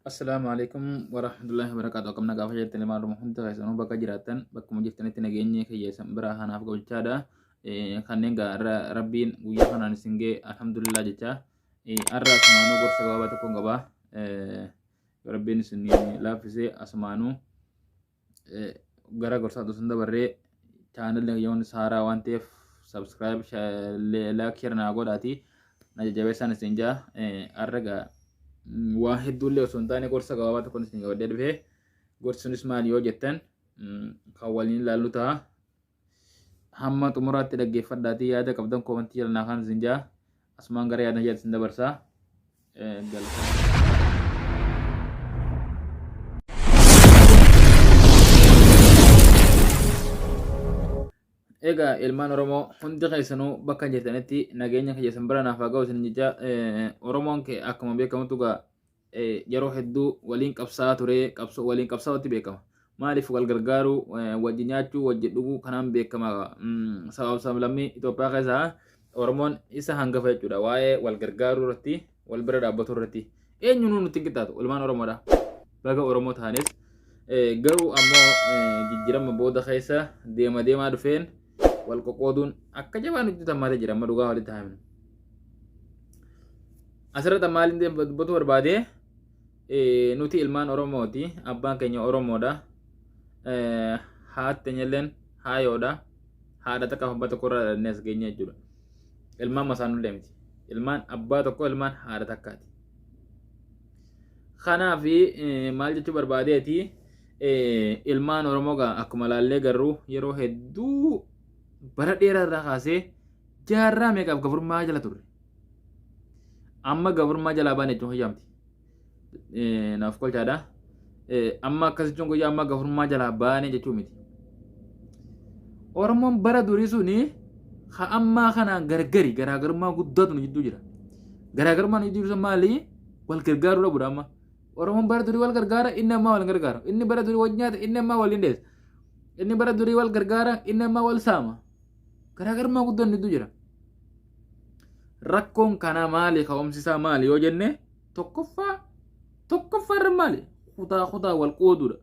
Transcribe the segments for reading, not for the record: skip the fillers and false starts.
Assalaamu alaikum warahmatullahi wabarakatuh. Akkam nagaa fayyaa jirtan ilmaan Oromoo hunda keessanuu bakka jiraattan bakkuma jirtanitti nageenyi kiyya isin biraa kanaaf gabchaadha. Kanneen gaa rabbiin guyyaa kanaan isin ga'e alhamdulillah jecha. Har'a asumaanuu gorsa gabaabaa tokkoon qaba. Rabbiin isin laaffisee asumaanuu gara gorsaa osoo hin dabarree chaanalli kiyya haaraa waan ta'eef subscribe like share naa godhaati na jajjabeessaan isin jaa. Har'a gaa waa hedduullee osoo hin taane gorsa gabaabaa tokkoon isin qabadhee dhufee gorsi sunis maali yoo jettan kan waliin ilaallu ta'a. Hamma xumuraatti dhaggeeffadhaatii yaada qabdan koomantii jala naa kaan isin jaa. Asumaan gara yaada isin dabarsaa. Galatooma. Egaa ilmaan Oromoo hundi keessanuu bakka jirtanitti nageenya kiyya isin bira naaf haa ga'u isin jecha. Oromoon kee akkuma beekamutu gaa yeroo hedduu waliin qabsaa'aa ture, qabsoo waliin qabsaa'utti beekama. Maaliif wal gargaaruu, wajji nyaachuu, wajji dhuguu kanaan beekama. Sabaaf sablammii Itoophiyaa keessaa Oromoon isa hangafa jechuudha. Waa'ee wal gargaaruu irratti, wal bira dhaabbatu irratti eenyuunuu nutti hin qixxaatu ilmaan Oromoodha. Baga Oromoo taanes garuu ammoo jijjiirama booda keessa deema deemaa dhufeen wal qoqqooduun akka jabaa nutti tammaatee jira amma dhugaa walitti haamnu. Asirratti maaliin dubbatu barbaade, nuti ilmaan Oromooti, abbaan keenya Oromoodha, haati teenyalleen haayoodha, haadha takka abbaa tokko irraa dhalannee as geenye jechuudha. Ilmaan masaanullee miti. Ilmaan abbaa tokko, ilmaan haadha takkaati. Kanaaf maal jechuu barbaadeeti, ilmaan Oromoo gaa akkuma laallee garuu yeroo hedduu bara dheeraa irraa kaasee jaarraa meeqaaf gabrummaa jala turre. Amma gabrummaa jalaa baane jechuun hayyaamti. Naaf kolchaadha. Amma akkas jechuun guyyaa amma gabrummaa jalaa baane jechuu miti. Oromoon bara durii suni ha ammaa kanaan gargari garaagarummaa guddaatu nu jidduu jira. Garaagarummaan nu jidduu jiru maali? Wal gargaaruu dhabuudha amma. Oromoon bara durii wal gargaara, inni ammaa wal gargaara. Inni bara durii wal nyaata, inni ammaa waliin dheessa. Inni bara durii wal gargaara, inni ammaa wal saama. Garaagarummaa guddaan nu jidduu jira. Rakkoon kanaa maali? Ka'umsi isaa maali yoo jenne, tokkoffaa tokkoffaa irra maali? Kutaa kutaa wal qooduudha.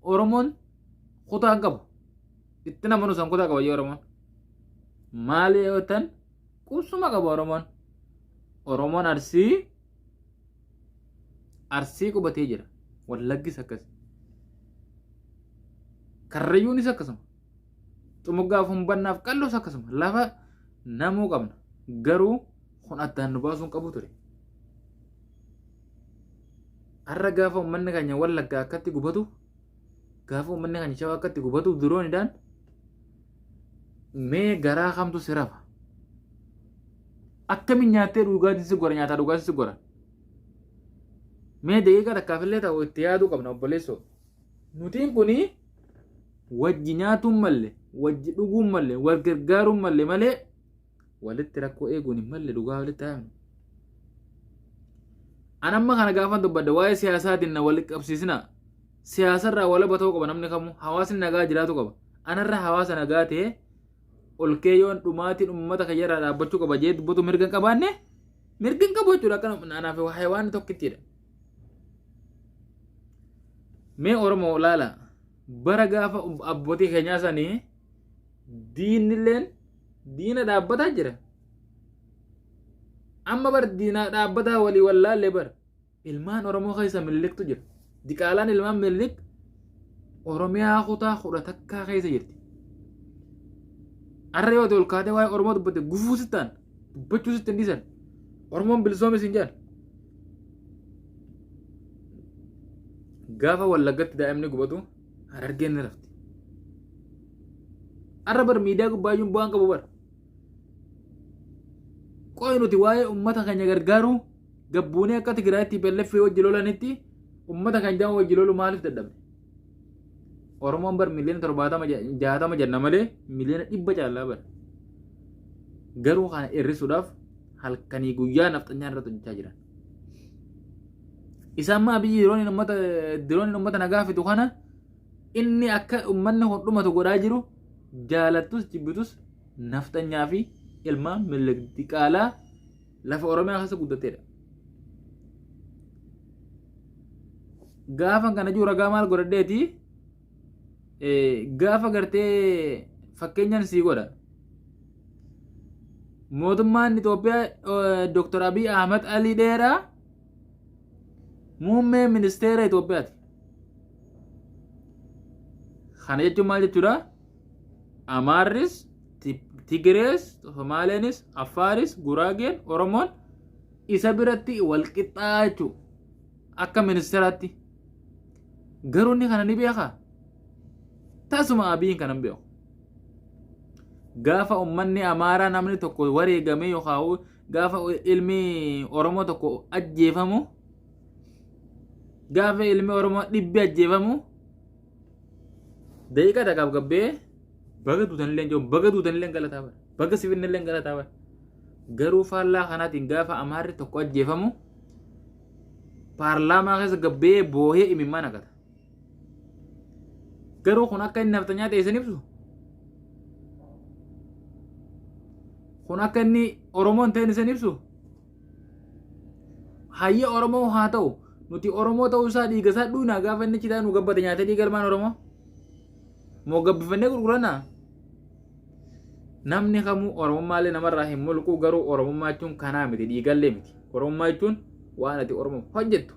Oromoon kutaa hin qabu. Itti namanu san kutaa qaba Oromoon. Maali yoo ta'an, qubsuma qaba Oromoon. Oromoon Arsii Arsii qubatee jira. Wallaggis akkas. Karrayyuunis akkasuma. Xumuggaaf humbannaaf qalloos akkasuma. Lafa namuu qabna. Garuu kun addaan nu baasuun qabu ture. Har'a gaafa uummanni keenya Wallaggaa akkatti gubatu, gaafa uummanni keenya Shawaa akkatti gubatu diroonidhaan, mee garaa kamtu si rafa? Akkamiin nyaattee dhugaatiin si gora, nyaataa dhugaatiin si gora? Mee daqiiqaa takkaaf illee ta'u itti yaaduu qabna obboleessoo. Nutiin kuni wajji nyaatuun malle, wajji dhuguun malle, wal gargaaruun malle malee walitti rakkoo eeguun hin malle, dhugaa walitti haamne. An amma kana gaafan dubbadde waa'ee siyaasaatiin na walitti qabsiisina. Siyaasarraa walaba ta'uu qaba namni kamuu. Hawaasni nagaa jiraatu qaba. Anarra hawaasa nagaa ta'ee ol keeyyoon dhumaatiin uummata kiyyarraa dhaabbachuu qaba jee dubbatu mirga hin qabaanne, mirga hin qabu jechuudha. Akka anaaf hayawaanni tokkittiidha. Mee Oromoo laala, bara gaafa abbootii keenyaa sanii diinilleen diina dhaabbataa jira. Amma bar diina dhaabbataa walii wallaallee bar ilmaan Oromoo keessa Miniliktu jira. Diqaalaan ilmaan Minilik Oromiyaa kutaa 11 keessa jirti. Har'a yoo ol kaatee waa'ee Oromoo dubbatte gufuu sitti ta'an, dubbachuu sitti hin dhiisan. Oromoon bilisoome siin jedhan. Gaafa Wallaggatti daa'imni gubatu Harargeen ni rafti. Har'a bar miidiyaa gubbaayyuun bu'aan qabu bar. Qo'i nuti waa'ee uummata keenya gargaaruu gabbuunee akka Tigraayitti TPLF wajji lolanitti uummata keenya wajji lolu maaliif dadhabne? Oromoon bar miliyoona 70 60 jenna malee miliyoona 100 caalaa bar. Garuu kana hir'isuudhaaf halkanii guyyaa nafxanyaan irratti hojjechaa jiran. Isaan maa biyyi dirooniin uummata nagaa fitu kana inni akka uummanni kun dhumatu godhaa jiru, jaalattus jibbitus nafxanyaa fi ilmaan Minilik diqaalaa lafa Oromiyaa keessa guddateedha. Gaafa kana jiru ragaa maal godhadheeti gaafa gartee fakkeenyaan sii godha. Mootummaan Itoophiyaa Dr. Abiy Ahmed Alii Dheeraa muummee ministeera Itoophiyaati. Kana jechuun maal jechuudha? Amaarris, Tigirees, Somaaleenis, Affaaris, Guraageen, Oromoon isa biratti wal qixxaa jechuudha. Akka ministeeraatti. Garuu inni kana ni beekaa? Tasuma Abiyin kana hin beeku. Gaafa uummanni Amaaraa namni tokko wareegamee yookaan gaafa ilmi Oromoo tokko ajjeefamu gaafa ilmi Oromoo dhibbi ajjeefamu daqiiqaa takkaaf gabbee baga duutanillee hin jiru baga duutanillee hin galataa bara baga sibinnillee hin galataa bara garuu faallaa kanaatiin gaafa Amaarri tokko ajjeefamu paarlaamaa keessa gabbee boohee imimmaan haqata. Garuu kun akka inni nafxanyaa ta'e isin ibsu? Kun akka inni Oromoo hin ta'in isin ibsu? Hayya Oromoo haa ta'u nuti Oromoo ta'uu isaa dhiiga isaa dhuunaa gaafa inni chitaa nu gabbate nyaatee dhiiga ilmaan Oromoo? Moo gabbifannee gurgurannaa? Namni kamuu Oromummaallee namarraa hin mulqu garuu Oromummaa jechuun kanaa miti dhiigallee miti. Oromummaa jechuun waan ati Oromoof hojjettu.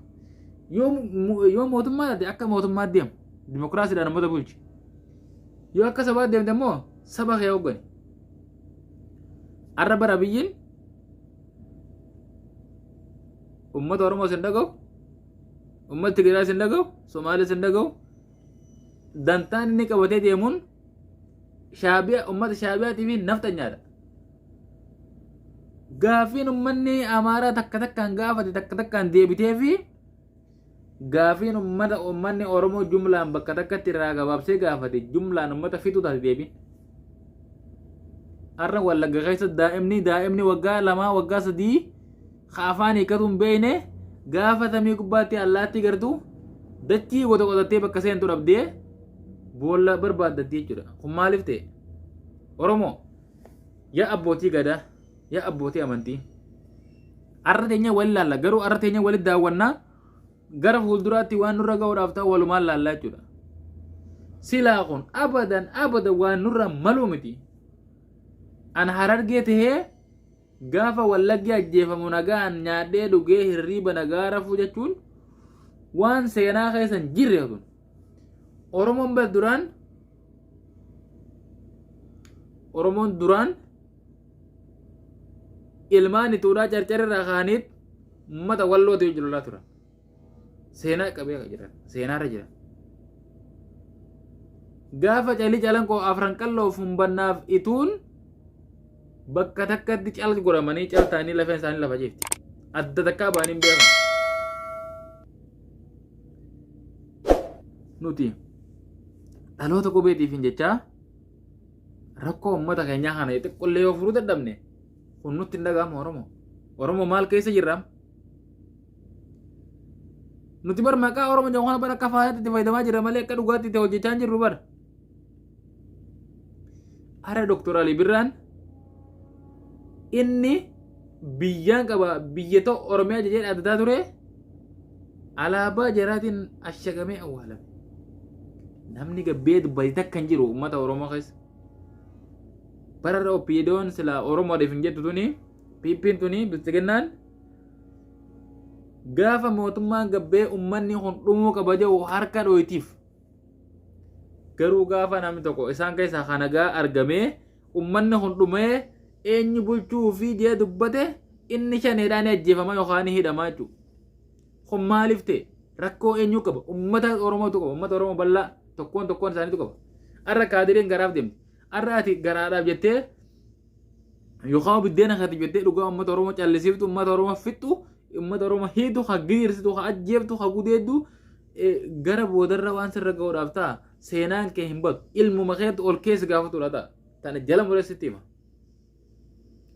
Yoo mootummaa taate akka mootummaa deemu dimokiraasiidhaan uummata bulchi. Yoo akka sabaa deemte immoo saba kee hooggani. Arra bara biyyiin uummata Oromoo sin dhaga'u, uummata Tigraay sin dhaga'u, Somaalee sin dhaga'u, dantaan inni qabatee deemuun shaabiyaa uummata shaabiyaatii fi nafxanyaadha. Gaaffiin uummanni Amaaraa takka takkaan gaafate takka takkaan deebitee fi gaaffiin uummata uummanni Oromoo jumlaan bakka takkatti irraa gabaabsee gaafate jumlaan uummata fixuu taate deebiin. Har'a Wallagga keessa daa'imni daa'imni waggaa lamaa waggaa sadii ka afaan hiikkatu hin beekne gaafa samii gubbaatti allaattii gartu dachii gota qotattee bakka seentu dhabdee boolla barbaaddatti jechuudha. Kun maaliif ta'e? Oromoo yaa abbootii gadaa yaa abbootii amantii arra teenya wal laalla garuu arra teenya walitti daawwannaa gara fuulduraatti waan nurra ga'uudhaaf ta'u walumaan laallaa jechuudha. Silaa kun abadan abadan waan nurra maluu miti. An harargee tahee Gaafa Wallaggi ajjeefamu nagaan nyaadhee dhugee hirriiba nagaa rafuu jechuun waan seenaa keessa hin jirre kun. Oromoon bar duraan Oromoon duraan ilmaan Ituudhaa carcarrirraa kaaniit uummata wallootii wajjin lolaa turan. Seenaa qabee jiran. Seenaarra jiran. Gaafa calii calanqoo afran qalloof humbannaaf ituun bakka takkatti cal godhamanii cal ta'anii lafeen isaanii lafa jirti. Adda takkaa ba'anii hin beekan. Nuti dhaloota qubeetiif hin jechaa rakkoo uummata keenyaa kana xiqqollee yoo furuu dadhabne kun nutti hin dhaga'amu Oromoo. Oromoo maal keessa jirra? Nuti bar maqaa Oromoo jedhamu kana bar akka faayaatti itti fayyadamaa jirra malee akka dhugaatti itti hojjechaa hin jirru bar. Ara Dr. Ali Birraan inni biyyaan qaba biyya ta'u Oromiyaa jedhee dhaabbataa ture alaabaa jaraatiin ashagamee awwaalame. Namni gabbee dubbate takka hin jiru uummata Oromoo keessa. Bararra OPDOn silaa Oromoodhaaf hin jettu tuni PPn tuni biltsiginnaan gaafa mootummaan gabbee ummanni kun dhumuu qaba jedhu harka dhoytiif. Garuu gaafa namni tokko isaan keessaa kan nagaa argamee ummanni kun dhumee eenyu bulchuu fi jee dubbate inni shaneedhaan ajjeefama yookaan hidhamaa jechuudha. Kun maaliif ta'e? Rakkoo eenyu qaba? Ummata Oromootu qaba. Ummata Oromoo bal'aa tokkoon tokkoon isaaniitu qaba. Har'a kaadireen garaaf deemti. Har'a ati garaadhaaf jettee yookaan biddeena keetiif jettee dhugaa uummata Oromoo callisiiftu, uummata Oromoo fixxu, uummata Oromoo hiitu, ka gidirsitu, ka ajjeeftu, ka gudeeddu gara boodarra waan sirra ga'uudhaaf ta'a. Seenaan kee hin badu. Ilmuma keetu ol keessa gaafatudha ta'a. Tana jala mureessitti hima.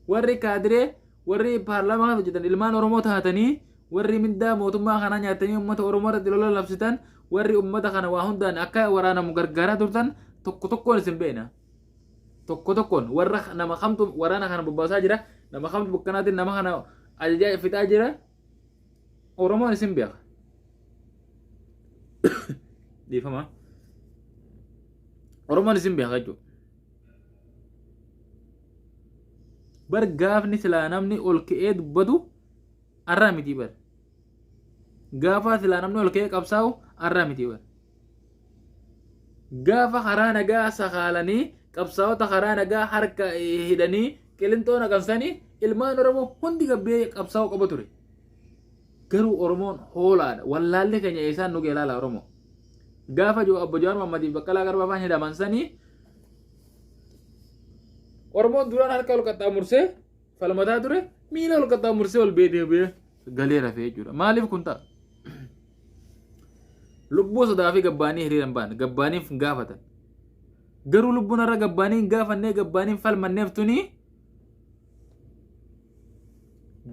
Warri kaadiree warri paarlaamaa kana hojjetan ilmaan Oromoo taatanii warri mindaa mootummaa kanaa nyaatanii uummata Oromoo irratti lola labsitan warri uummata kana waa hundaan akka waraanamu gargaaraa turtan tokko tokkoon isin beekna. Tokko tokkoon warra nama kamtu waraana kana bobbaasaa jira nama kamtu bukkanaatiin nama kana ajajaa fixaa jira Oromoon isin beeka. Dhiifama. Oromoon isin beeka jechuudha. Bar gaafni silaa namni ol ka'ee dubbatu arraa miti bar. Gaafa silaa namni ol ka'ee qabsaa'u arraa miti bar. Gaafa karaa nagaa sakaalanii qabsaa'ota karaa nagaa harka hidhanii qilinxoo naqamsanii ilmaan Oromoo hundi gabbee qabsaa'uu qaba ture. Garuu Oromoon hoolaadha. Wallaalli keenya eessaan nu ga'e ilaala Oromoo. Gaafa Obbo Jawaar Mohammadiif Baqqalaa Garbaa faan hidhaman sanii Oromoon duraan harka ol qaxxaamursee falmataa ture miila ol qaxxaamursee ol bee deebi'ee galee rafee jechuudha. Maaliif kun ta'a? Lubbuu sodaa fi gabbaanii hiriira hin baane gabbaaniif hin gaafatan. Garuu lubbuun har'a gabbaanii hin gaafannee gabbaanii hin falmanneef tuni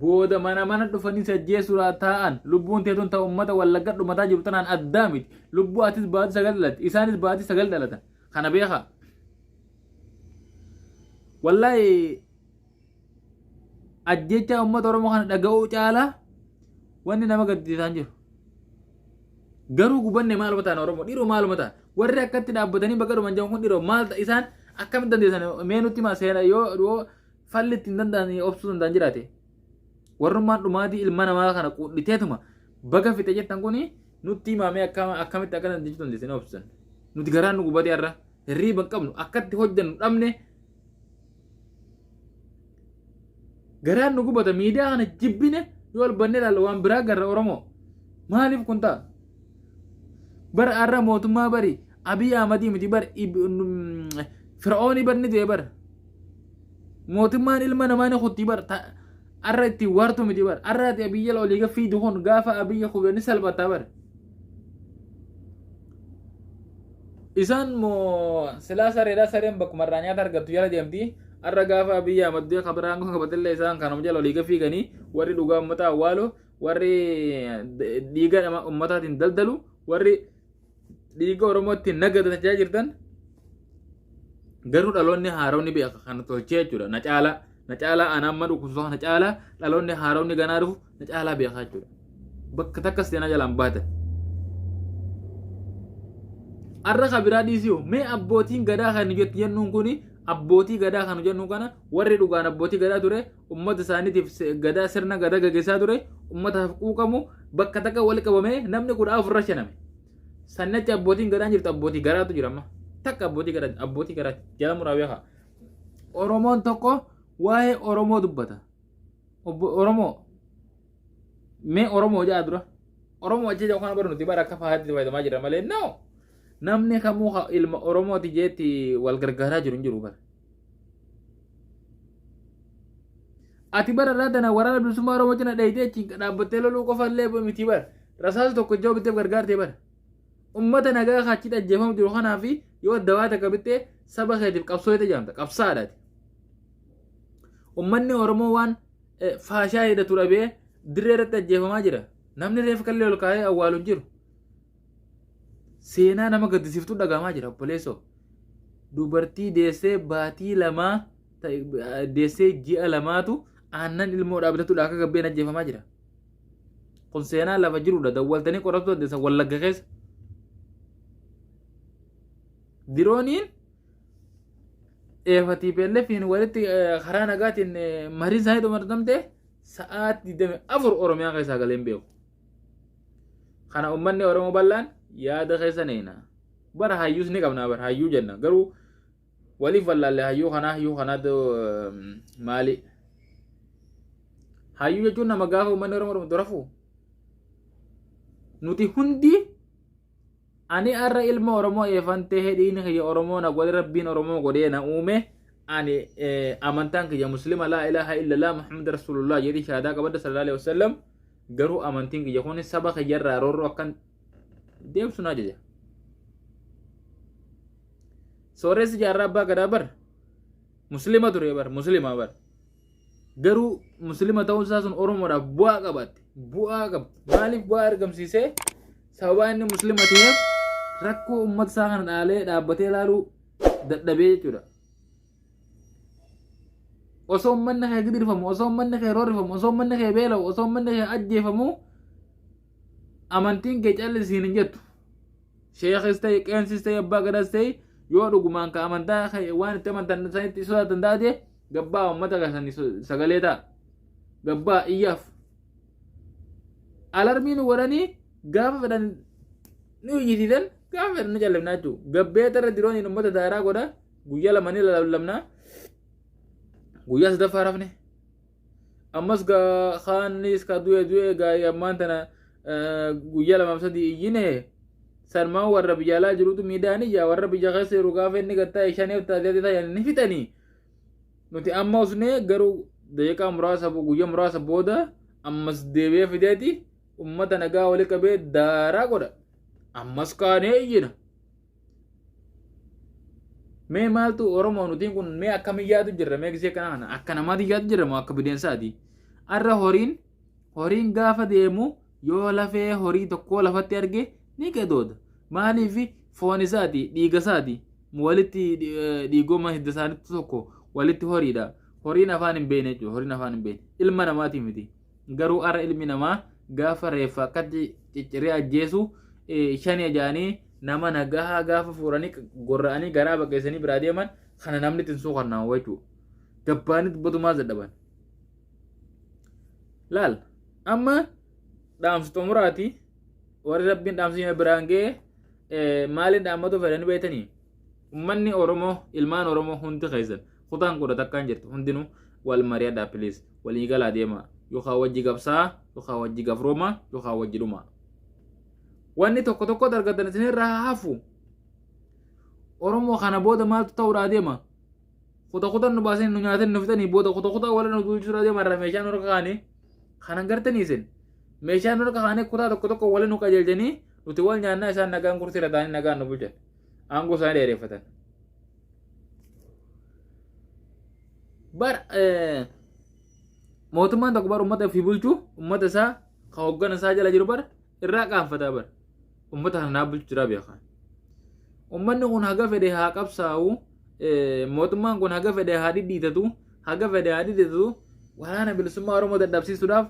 booda mana mana dhufanii si ajjeesuudhaa taa'an lubbuun teetun ta'u uummata wallagga dhumataa jiru tanaan addaa miti. Lubbuu atis baatii sagal dhalatte isaanis baatii sagal dhalatan. Kana beekaa. Wallaahi ajjechaa uummata Oromoo kana dhaga'uu caalaa wanni nama gaddisiisaa hin jiru. Garuu gubanne maaluma ta'an Oromoo dhiiroo maaluma ta'an warri akkatti dhaabbatanii bakka dhuman jiran kun dhiiroo maal ta'a isaan akkamitti dandeessan mee nutti himaa seera yoo yoo falli ittiin danda'an obsuu danda'an jiraate. Warrummaan dhumaatii ilma namaa kana quudhiteetuma baga fixe jettan kuni nutti himaa mee akkamitti akka dandeessuu dandeessan obsan. Nuti garaan nu gubatee har'a hirriiba hin qabnu akkatti hojjannu dhabne garaan nu gubata miidiyaa kana jibbine yoo ol bannee ilaalle waan biraa garra Oromoo maaliif kun ta'a bara har'a mootummaa bari Abiy Ahmadii miti bar Fir'oonii bar ni du'e bar mootummaan ilma namaa ni kutti bar har'a ittiin waartu miti bar har'a ati Abiy jala olii fiidu kun gaafa Abiy kube ni salphata bar Isaan moo silaa sareedha sareen bakkuma irraa nyaata argattu jala deemti. Har'a gaafa Abiyyi Ahmad du'e kan biraan aangoo qabatillee isaan kanuma jala olii gad fiiganii warri dhugaa uummataa awwaalu warri dhiiga nama uummataatiin daldalu warri dhiiga Oromootti nagadatachaa jirtan garuu dhaloonni haaromni beeka kana tolchee jechuudha. Na caalaa na caalaa anaan amma dhukkubsatu kana caalaa dhaloonni haaromni ganaa dhufu na caalaa beeka jechuudha. Bakka takka seenaa jalaan baatan. Arra ka biraa dhiisiyu mee abbootiin gadaa kan jettu jennuun kun abbootii gadaa kan jennuun kana warri dhugaan abbootii gadaa ture ummata isaaniitiif gadaa sirna gadaa gaggeessaa ture ummataaf quuqamu bakka takka wal qabamee namni 14 rashaname. Sannachi abbootiin gadaan jirtu abbootii garaatu jira amma. Takka abbootii garaa abbootii garaati jala muraa beekaa. Oromoon tokko waa'ee Oromoo dubbata. Obbo Oromoo mee Oromoo jedhaa dura. Oromoo achi jedhu kana bara nuti bara akka faayaatti fayyadamaa jirra malee no. Namni kamuu ilma Oromooti jeetti wal gargaaraa jiru hin jiru bara. Ati bara irraa tana waraana bilisummaa Oromoo cina dheeyitee achiin dhaabbattee loluu qofa illee miti bara. Rasaasa tokko ijaa bitteef gargaartee bara. Ummata nagaa achitti ajjeefamu jiru kanaa fi yoo dawaa takka bittee saba keetiif qabsoo jettee jaamta qabsaadhaati. Ummanni Oromoo waan faashaa hidhatu dhabee dirree irratti ajjeefamaa jira. Namni reeffa kallee ol kaa'ee awwaalu hin jiru. Seenaa nama gaddisiiftuu dhagahamaa jira obboleessoo. Dubartii deessee baatii lamaa deessee ji'a lamaatu aannan ilmoo dhaabbatatuudha akka gabbeen ajjeefamaa jira. Kun seenaa lafa jirudha. Dawwaltanii qorachuu dandeessan Wallagga keessa. Dirooniin eefa TPLFiin walitti karaa nagaatiin mariin isaanii xumuramte sa'aatii 24 Oromiyaa keessaa galee hin beeku. Kana uummanni Oromoo bal'aan yaada keessa neena. Bara hayyuus ni qabna bara hayyuu jenna garuu waliif wallaalle hayyuu kanaa hayyuu kanaatu maali? Hayyuu jechuun nama gaafa uummanni Oromoo dhumtu rafu. Nuti hundi Ani arra ilma Oromoo eefan tehe dhiigni kiyya Oromoo na godhe Rabbiin Oromoo godhee na uume ani amantaan kiyya muslima laa ilaaha illallah Muhammad Rasulullah jedhi shahaadaa qabadha sallallahu alaihi wasallam garuu amantiin kiyya kun saba kiyya irraa roorroo akkan deemsu na ajaja. Sooressi jaarraa abbaa gadaa bar muslima ture bar muslima bar. Garuu muslima ta'uun isaa sun Oromoodhaaf bu'aa qabaatte. Bu'aa qabdi. Maaliif bu'aa argamsiisee? Sababaa inni muslima ta'eef rakkoo uummata isaa kana dhaalee dhaabbatee ilaaluu dadhabee jechuudha. Osoo uummanni kee gidirfamu, osoo uummanni kee roorrifamu, osoo uummanni kee beela'u, osoo uummanni kee ajjeefamu amantiin kee callisiin hin jettu. Sheekis ta'e, qeensis ta'e, abbaa gadaas ta'e, yoo dhugumaan ka amantaa waan itti amantan sanitti sodaatan taate, gabbaa uummata keessanii sagalee ta'a. Gabbaa iyyaaf. Alarmii nu godhanii gaafa fedhan nu iyyisiisan, gaafa fedhan nu callifnaa jechuudha. Gabbeeta irra dirooniin uummata daaraa godha, guyyaa lamanii lallabnaa, guyyaa sadaffaa rafne. Ammas gaa kaanis ka du'e du'e, gaa ammaan tana guyyaa lamaaf sadii iyyine. Salmaan warra biyya alaa jirutu miidhaan iyya, warra biyya keessa jiru gaafa inni gattaa shaneef taatee ta'an ni fixanii. Nuti amma usnee garuu daqiiqaa muraasa, guyyaa muraasa booda ammas deebi'ee fideeti ummata nagaa wali qabee daaraa godha. Ammas kaanee iyyina. Mee maaltu Oromoo nutiin kun, mee akkam iyyaatu jirra? Mee gisee kana kana akka namaatti iyyaatu jirra moo akka bineensaati? Arra horiin gaafa deemu yoo lafee horii tokkoo lafatti arge ni gadooda. Maaliif? Foon isaati, dhiiga isaati, walitti dhiigoma hidda isaaniitti tokko, walitti horiidha. Horiin afaan hin beekne jechuudha. Horiin afaan hin beekne. Ilma namaati miti. Garuu arra ilmi namaa gaafa reeffa akkatti cicciree ajjeesu, shani ajaa'anii nama nagahaa gaafa fuuranii gorra'anii garaa baqeessanii biraa deeman kana namni ittiin suuqannaa jechuudha. Gabbaanii dubbatumaa dadhaban. Laal, amma dhaamsa xumuraati. Warri rabbiin dhaamsa biraan ga'e maaliin dhaammatu fedhanii beektanii? Uummanni Oromoo, ilmaan Oromoo hundi keessan, kutaan 11n jirtu hundinuu wal mari'adhaa, please, walii galaa deema. Yookaan wajji qabsaa, yookaan wajji gafrooma, yookaan wajji dhuma. Wanni tokko tokkotti argatan isinirraa hafu. Oromoo kana booda maaltu ta'uudhaa deema? Kuta kutan nu baasanii nu nyaatanii nu fixanii booda kuta kutaa wala nu duulchisuudhaa deema. Irraa meeshaan harka kaanii kanan gartanii, isin meeshaan harka kaanii kutaa tokko tokko wali nu qajeelchanii, nuti wal nyaannaa, isaan nagaan kursiirra ta'anii nagaan nu bulchan, aangoo isaanii dheereffatan. Bar mootummaan tokko bar uummata ofii bulchu, uummata isaa ka hoggana isaa jala jiru bar irraa qaanfataa, bar uummata kana naa bulchu jira beekan. Uummanni kun haga fedhe haa qabsaa'u, mootummaan kun haga fedhe haa dhidhiitatu, haga fedhe haa dhidhiitatu, waraana bilisummaa Oromoo dadhabsiisuudhaaf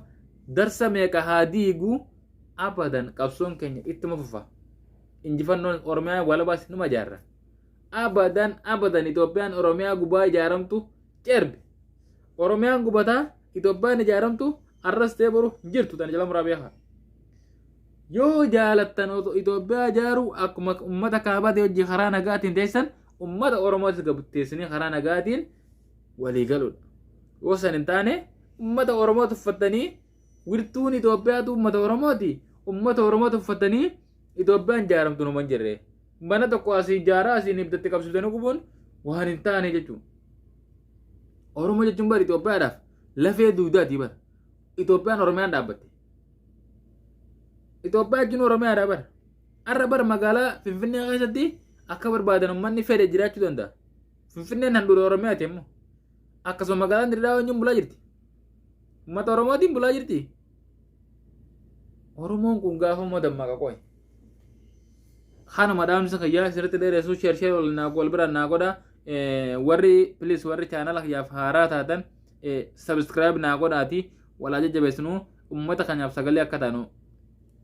darsa meeqa haa diigu, abadan qabsoon keenya ittuma fufa. Injifannoon Oromiyaa walabaas numa ijaarra. Abadan abadan Itoophiyaan Oromiyaa gubaa ijaaramtu cerbe. Oromiyaan gubataa Itoophiyaan ijaaramtu arras ta'e boru hin jirtu, tan jala muraa beekaa. Yoo jaalattan Itoophiyaa ijaaruu, akkuma uummata kaabaa ta'e hojii karaa nagaatiin teessan, uummata Oromootis gabteessanii karaa nagaatiin walii galuudha. Yoo san hin taane, uummata Oromoo tuffattanii, wirtuun Itoophiyaatu uummata Oromooti. Uummata Oromoo tuffattanii Itoophiyaan ijaaramtu numa hin jirre. Mana tokko asii ijaaraa asiin ibiddatti qabsiisanii gubuun waan hin taane jechuudha. Oromoo jechuun bari Itoophiyaadhaaf lafee duudaati bara. Itoophiyaan Oromiyaan dhaabbatte. Itoophiyaa jechuun Oromiyaadha bara. Har'a bara magaalaa Finfinnee keessatti akka barbaadan uummanni fedhe jiraachuu danda'a. Finfinneen handhuura Oromiyaati immoo. Akkasuma magaalaan Dirreedawaa eenyuun bulaa jirti? Uummata Oromootiin bulaa jirti. Oromoon kun gaafa immoo dammaqa qo'e. Kanuma dhaamsa kiyyaa sirriitti dheeressu, share share wal naa wal biraan naa godha. Warri, please, warri chaanala kiyyaaf haaraa taatan subscribe naa godhaati walaa jajjabeessinu, uummata keenyaaf sagalee akka taanu.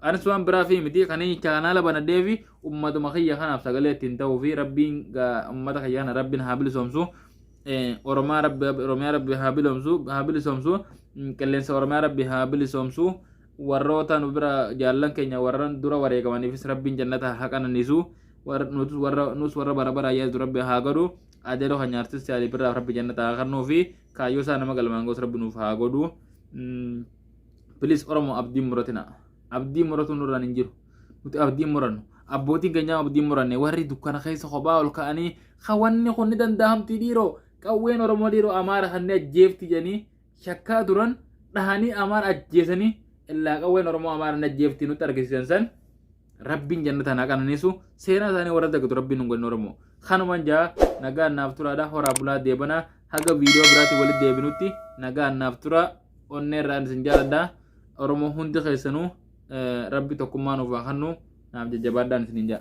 Anis waan biraa fi miti kan inni chaanala banadhee fi uummatuma kiyya kanaaf sagalee ittiin ta'uu fi rabbiin uummata kiyya kana rabbiin haa bilisoomsu. Oromaa rabbi, Oromiyaa rabbi haa bilisoomsu, haa bilisoomsu. Qilleensa Oromiyaa rabbi haa bilisoomsu. Warroota nu bira jaallan keenya warran dura wareegamaniifis rabbiin jannata haa qananiisu. Nus warra bara bara yaadu rabbi haa godhu. Adeeroo kan artisti Alii Birraaf rabbi jannata haa kennuu fi kaayyoo isaa nama galmaan ga'us rabbi nuuf haa godhu. Please Oromoo, abdiin muratina. Abdii muratu nurraan hin jiru. Nuti abdiin murannu. Abbootiin keenya abdiin muranne, warri dukkana keessa kophaa ol ka'anii wanni kun ni danda'amti dhiiroo, qawween Oromoo dhiiroo Amaara kanneen ajjeefti jedhanii shakkaa turan dhahanii Amaara ajjeesanii, illaa qawween Oromoo Amaara ni ajjeefti nutti argisiisan san rabbiin jannata haa qananiisu. Seenaa isaanii warra dagatu rabbiin nun godhin. Oromoo, kanumaan jaa, nagaan naaf turaadha, horaa bulaa deebanaa, haga viidiyoo biraatti walitti deebinutti nagaan naaf tura. Onnee irraan isin jaaladha. Oromoo hundi keessanuu, rabbi tokkummaa nuuf haa kennu, naaf jajjabaadhaan isiniin jaa.